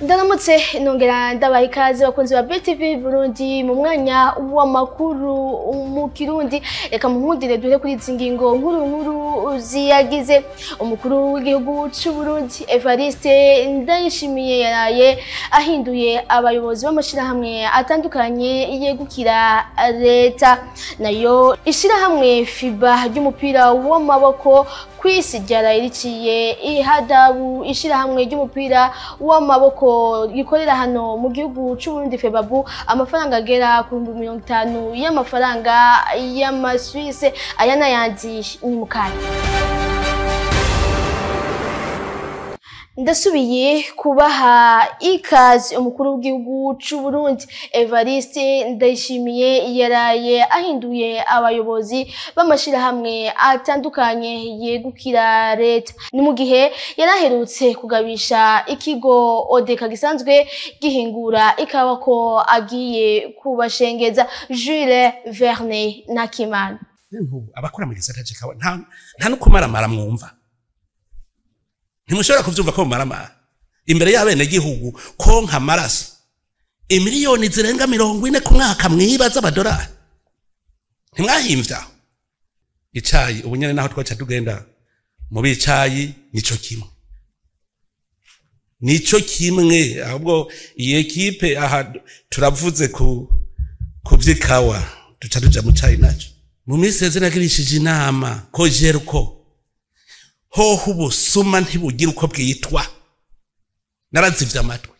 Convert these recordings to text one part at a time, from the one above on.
Ndaramutse nongera ndabaha ikaze bakunzi ba BTV Burundi mu mwanya w'amakuru mu Kirundi. Reka munkundire duhere kuri izi ngingo nkuru nkuru ziyagize. Umukuru w'igihugu c'u Burundi Evariste Ndayishimiye yaraye ahinduye abayobozi b'amashirahamwe atandukanye yegukira leta. Nayo ishirahamwe FIBA ry'umupira w'amaboko kw'isi ryaraye riciye ihadabu ishirahamwe ry'umupira w'amaboko gikorera hano mu gihugu c'u Burundi FEBABU amafaranga agera ku 50,000 y'amafaranga y'amaswise. Aya n'ayandi ni mukanya. Ndasubiye kubaha ikaze. Umukuru w'igihugu c'u Burundi Evariste Ndayishimiye yaraye ahinduye abayobozi b'amashirahamwe atandukanye yegukira leta. Ni mu gihe yaraherutse kugabisha ikigo Odeka gisanzwe gihingura ikawa ko agiye kubashengeza. Jules Verne Nakimana. Abakora mu gisata c'ikawa nta no kumaramara mwumva. Ntimushobora kuvyumva ko mumaramara imbere y'abene gihugu konka amaraso imiliyoni zirenga 40 ku mwaka mwiba z'amadolari. Ntimwahimvya icayi ubu nyene naho twaca tugenda mu bicayi nico kimwe, nico kimwe. Ahubwo iyi ekipe aha turavuze ku kuvyikawa duca tuja mu cayi naco. Mu minsi yeze nagirishije inama ko Jerko hoho ubusuma ntibugira uko bwitwa, narazivye amatwi.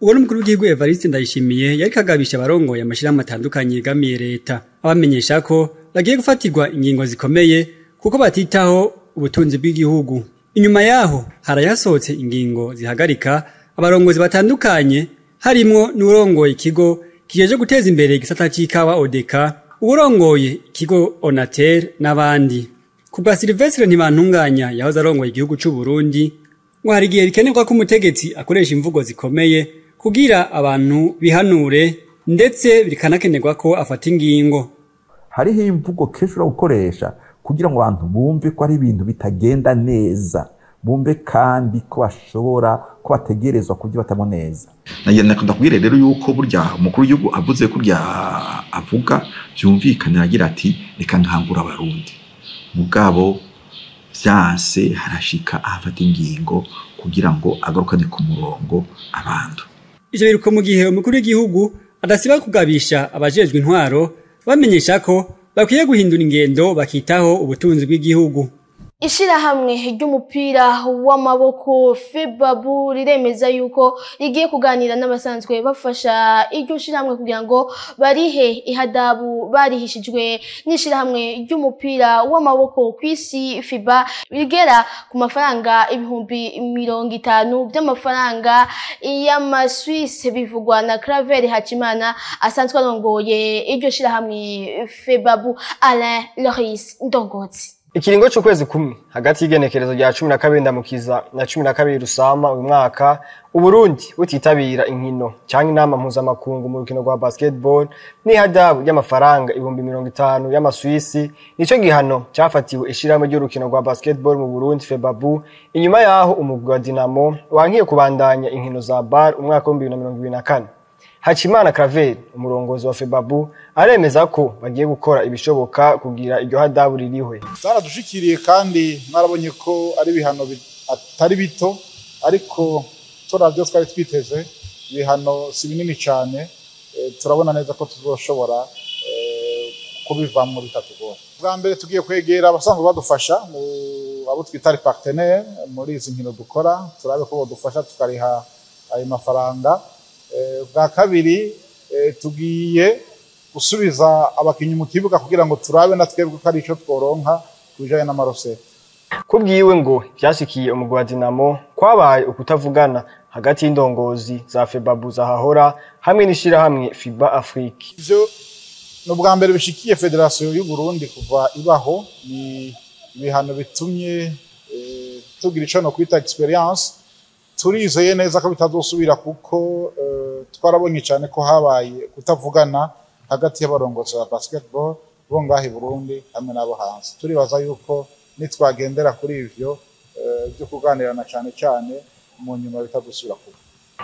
Uwo n'umukuru w'igihugu Evariste Ndayishimiye yari kagabisha abarongoye amashirahamwe atandukanye yegamiye leta, abamenyesha ko bagiye gufatirwa ingingo zikomeye kuko batitaho ubutunzi bw'igihugu. Inyuma yaho harayasohotse ingingo zihagarika abarongozi batandukanye, harimwo n'urongoye ikigo kijeje guteza imbere igisata c'ikawa Odeka, uwurongoye ikigo Onatel n'abandi. Kubwa Silvestre Ntibantunganya yahoze arongoye igihugu c'u Burundi, ngo hari igihe bikenerwa ko umutegetsi akoresha imvugo zikomeye kugira abantu bihanure, ndetse bikanakenerwa ko afata ingingo. Hariho imvugo kenshi ushobora gukoresha kugira ngo abantu bumve ko ari ibintu bitagenda neza, bumve kandi ko bashobora ko bategerezwa kubyibatamo neza. Ndakubwira rero yuko burya umukuru w'igihugu avuze kurya avuga byumvikana, agira ati reka nkangura abarundi. Mugabo vyanse harashika ahafata ingingo kugira ngo agarukane ku murongo abantu. Ivyo biruko mu gihe umukuru w'igihugu adasiba kugabisha abajejwe intwaro, bamenyesha ko bakwiye guhindura ingendo bakitaho ubutunzi bw'igihugu. Ishirahamwe ry'umupira w'amaboko FEBABU riremeza yuko rigiye kuganira n'abasanzwe bafasha iryo shirahamwe kugira ngo barihe ihadabu barihishijwe n'ishirahamwe ry'umupira w'amaboko kw'isi FIBA rigera ku mafaranga 50,000 by'amafaranga y'amaswise. Bivugwa na Claver Hakimana asanzwe arongoye iryo shirahamwe FEBABU. Alain Loris Ndongotsi. Ikiringo c'ukwezi kumwe hagati y'igenekerezo rya 12 Ndamukiza na 12 Rusama uyu mwaka, Uburundi butitabira inkino canke inama mpuzamakungu mu rukino rwa basketball n'ihadabu ry'amafaranga 50,000 y'amaswisi nico gihano cafatiwe ishirahamwe ry'urukino rwa basketball mu Burundi FEBABU, inyuma yaho umugwi wa Dinamo wankiye kubandanya inkino za BAR umwaka wa 2024. Hakimana Claver, umurongozi wa FEBABU, aremeza ko bagiye gukora ibishoboka kugira iryo hadabu ririhwe. Zaradushikiriye kandi mwarabonye ko ari ibihano atari bito, ariko turavyo twari twiteze ibihano si binini cyane. Turabona neza ko tuzoshobora kubivamwo bitatugora. Bwa mbere tugiye kwegera abasanzwe badufasha mu abo twita ari partenaire muri izi nkino dukora, turabe ko bodufasha tukariha ayo mafaranga. Bwa kabiri tugiye gusubiza abakinyi mu kibuga kugira ngo turabe na twebwe ko ari ico tworonka kubijanye n'amarosete. Kubwiwe ngo vyashikiye umugwi wa Dinamo kwabaye ukutavugana hagati y'indongozi za FEBABU zahahora hamwe n'ishirahamwe FIBA Afrique. Ivyo ni ubwa mbere bishikiye Federation y'u Burundi kuva ibaho. Ni ibihano bitumye tugira ico no kwita experience. Turizeye neza ko bitazosubira kuko twarabonye cyane ko habaye kutavugana hagati y'abarongozi ba basketball bo ngaho i Burundi hamwe n'abo hanze. Turibaza yuko nitwagendera kuri ivyo byo kuganirana cyane cyane mu nyuma bitazosubira kuba.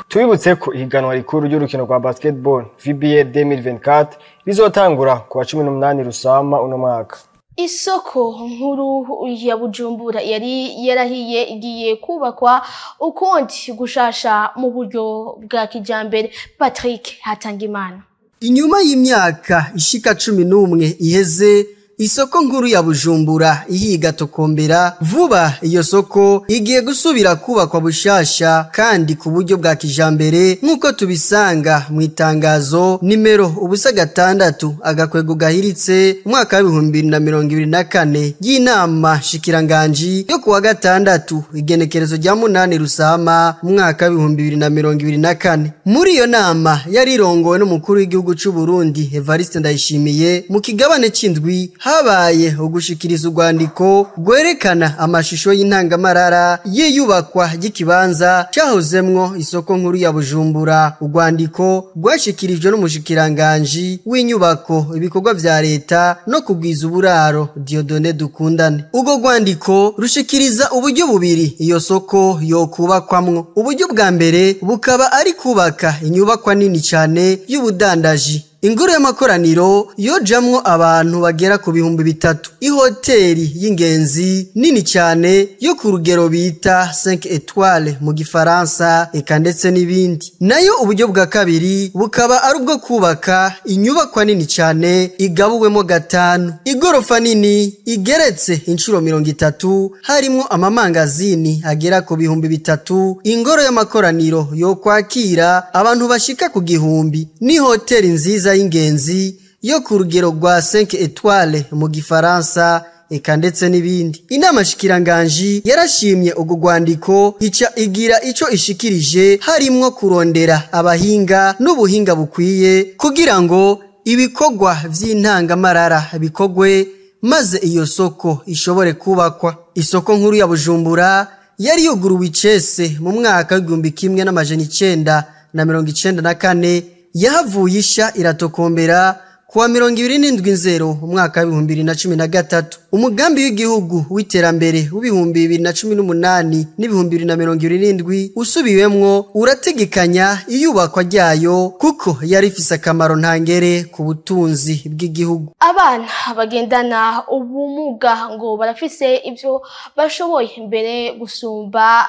Tubibutse ko ihiganwa rikuru ry'urukino rwa basketball VBL 2024 rizotangura ku wa 18 Rusama uno mwaka. Isoko nkuru ya Bujumbura yari yarahiye igiye kubakwa ukundi gushasha mu buryo bwa kijambere. Patrick Hatangimana. Inyuma y'imyaka ishika 11 iheze isoko nkuru ya Bujumbura ihiga tokombera, vuba iyo soko igiye gusubira kubakwa bushasha kandi ku buryo bwa kijambere, nk'uko tubisanga mu itangazo nimero 0.6 agakwego gahiritse umwaka wa 2024 y'inama shikiranganji yo kuwa gatandatu igenekerezo rya 8 Rusama umwaka wa 2024. Muri iyo nama yari irongowe n'umukuru w'igihugu c'u Burundi Evariste Ndayishimiye, mu kigabane c'indwi habaye ugushikiriza urwandiko rwerekana amashusho y'intangamarara y'iyubakwa ry'ikibanza cahozemwo isoko nkuru ya Bujumbura. Urwandiko rwashikirijwe n'umushikiranganji w'inyubako, ibikorwa vya leta no kugwiza uburaro Dieudonné Dukundane. Urwo rwandiko rushikiriza uburyo bubiri iyo soko yokubakwamwo. Uburyo bwa mbere bukaba ari kubaka inyubakwa nini cane y'ubudandaji, ingoro y'amakoraniro yojamwo abantu bagera ku 3000, ihoteli y'ingenzi nini cyane yo ku rugero bita 5 étoiles mu gifaransa, eka ndetse n'ibindi. Nayo uburyo bwa kabiri bukaba ari ubwo kubaka inyubakwa nini cyane igabuwemo 5, igorofa nini igeretse inshuro 30, harimo amamangazini agera ku 3000, ingoro y'amakoraniro yo kwakira abantu bashika ku 1000, ni hoteli nziza y'ingenzi yo ku rugero rwa 5 étoiles mu gifaransa, eka ndetse n'ibindi. Inama shikiranganji yarashimye ubwo rwandiko, ica igira ico ishikirije, harimwo kurondera abahinga n'ubuhinga bukwiye kugira ngo ibikorwa vy'intangamarara bikogwe maze iyo soko ishobore kubakwa. Isoko nkuru ya Bujumbura yari yuguruwe icese mu mwaka w'igihumbi kimwe n'amajana icenda na mirongo icenda na kane, yahavuye isha iratokombera kuwa 27 umwaka wa 2013. Umugambi w'igihugu w'iterambere w'ibihumbi 2018 n'ibihumbi 2027 usubiwemwo urategekanya iyubakwa ryayo kuko yari ifise akamaro ntangere ku butunzi bw'igihugu. Abana bagendana ubumuga ngo barafise ivyo bashoboye mbere gusumba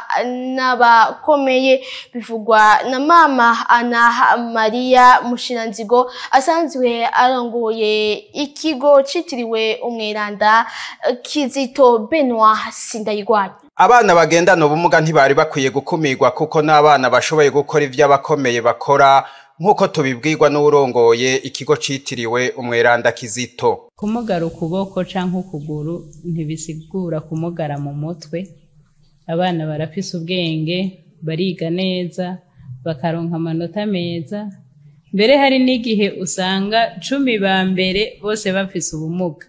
n'abakomeye, bivugwa na mama Ana Maria Mushiranzigo asanzwe arongoye ikigo citiriwe umweranda Kizito Benoit Sindayigwanya. Abana bagendana ubumuga ntibari bakwiye gukumirwa kuko n'abana bashoboye gukora ivyo abakomeye bakora, nk'uko tubibwirwa n'urongoye ikigo citiriwe umweranda Kizito. Kumugara ukuboko canke ukuguru ntibisigura kumugara mu mutwe. Abana barafise ubwenge, bariga neza, bakaronka amanota meza. Mbere hari n'igihe usanga 10 ba mbere bose bafise ubumuga,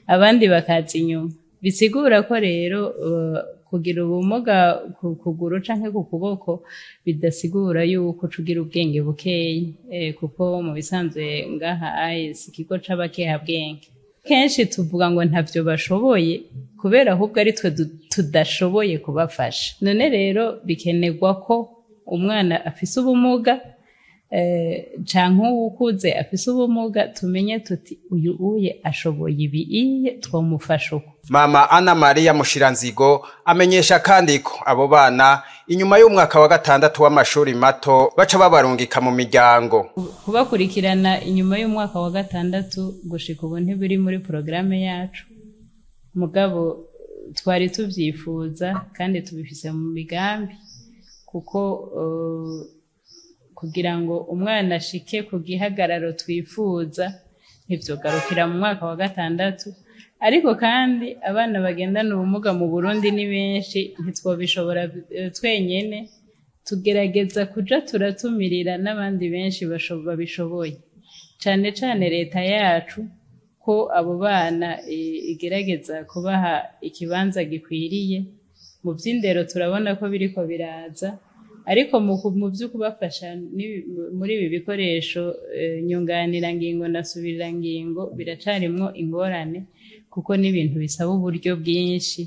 abandi bakaza inyuma. Bisigura ko rero kugira ubumuga ku kuguru canke ku kuboko bidasigura yuko ucugira ubwenge bukeyi, kuko mu bisanzwe ngaha AIS ikigo c'abakehabwenge kenshi tuvuga ngo ntavyo bashoboye kubera ahubwo ari twe tudashoboye kubafasha. None rero bikenerwa ko umwana afise ubumuga canke uwukuze afise ubumuga tumenye tuti uyu uye ashoboye ibi iye twomufasha uko. Mama Ana Maria Mushiranzigo amenyesha kandi ko abo bana inyuma y'umwaka wa 6 w'amashuri mato baca babarungika mu miryango. Kubakurikirana inyuma y'umwaka wa 6 gushika ubu ntibiri muri programme yacu, mugabo twari tuvyifuza kandi tubifise mu migambi, kuko kugira ngo umwana ashike ku gihagararo twifuza ntivyogarukira mu mwaka wa 6. Ariko kandi abana bagendana ubumuga mu Burundi ni benshi, ntitwobishobora twenyene, tugerageza kuja turatumirira n'abandi benshi babishoboye, cane cane leta yacu ko abo bana igerageza kubaha ikibanza gikwiriye. Mu vy'indero turabona ko biriko biraza, ariko mu vy'ukubafasha muri ibi bikoresho nyunganirangingo na subirirangingo biracarimwo ingorane, kuko n'ibintu bisaba uburyo bwinshi.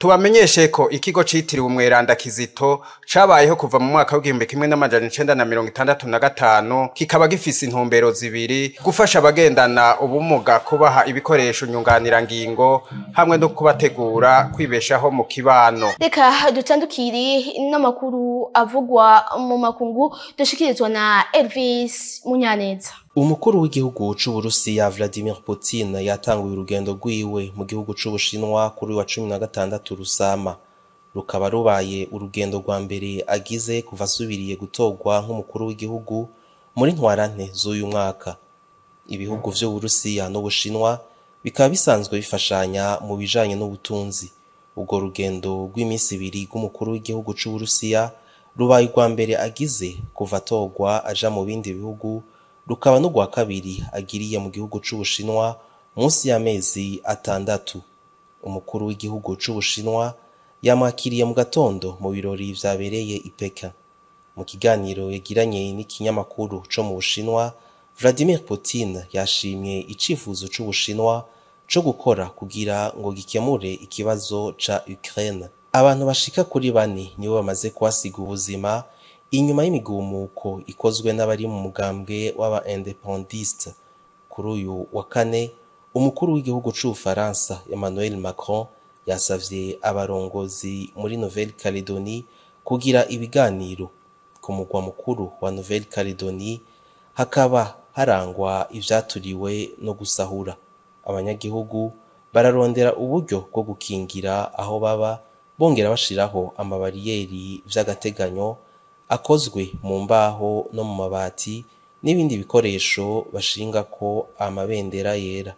Tubamenyeshe ko ikigo citiriwe Umweranda Kizito cabayeho kuva mu mwaka w'1965, kikaba gifise intumbero zibiri: gufasha abagendana ubumuga, kubaha ibikoresho nyunganirangingo hamwe no kubategura kwibeshaho mu kibano. Reka dutandukire n'amakuru avugwa mu makungu dushikirizwa na Elvis Munyaneza. Umukuru w'igihugu c'Uburusiya Vladimir Putin yatanguye urugendo rwiwe mu gihugu c'Ubushinwa kuri wa 16 Rusama. Rukaba rubaye urugendo rwa mbere agize kuva asubiriye gutorwa nk'umukuru w'igihugu muri ntwarante z'uyu mwaka. Ibihugu vy'Uburusiya n'Ubushinwa bikaba bisanzwe bifashanya mu bijanye n'ubutunzi. Urwo rugendo rw'iminsi ibiri rw'umukuru w'igihugu c'Uburusiya rubaye urwa mbere agize kuva atorwa aja mu bindi bihugu, rukaba n'urwa kabiri agiriye mu gihugu c'Ubushinwa munsi y'amezi 6. Umukuru w'igihugu c'Ubushinwa yamwakiriye mu gatondo mu birori vyabereye i Pekin. Mu kiganiro yagiranye n'ikinyamakuru co mu Bushinwa, Vladimir Putin yashimye icifuzo c'Ubushinwa co gukora kugira ngo gikemure ikibazo ca Ukraine. Abantu bashika kuri 4 nibo bamaze kuhasiga ubuzima inyuma y'imigumuko ikozwe n'abari mu mugambwe w'aba independiste. Kuri uyu wa kane, umukuru w'igihugu c'Ubufaransa Emmanuel Macron yasavye abarongozi muri Nouvelle-Calédonie kugira ibiganiro. Ku mugwa mukuru wa Nouvelle-Calédonie hakaba harangwa ivyaturiwe no gusahura. Abanyagihugu bararondera uburyo bwo gukingira aho baba, bongera bashiraho amabariyeri vy'agateganyo akozwe mu mbaho no mu mabati n'ibindi bikoresho bashingako amabendera yera.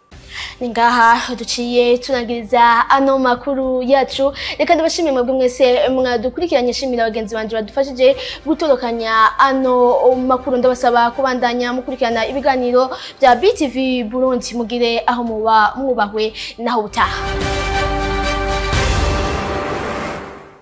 Ningaha duciye tunagiriza ano makuru yacu. Reka ndabashimiye mwebwe mwese mwadukurikiranye, shimira bagenzi banje badufashije gutorokanya ano makuru. Ndabasaba kubandanya mukurikirana ibiganiro bya BTV Burundi, mugire aho muba mwubahwe naho butaha.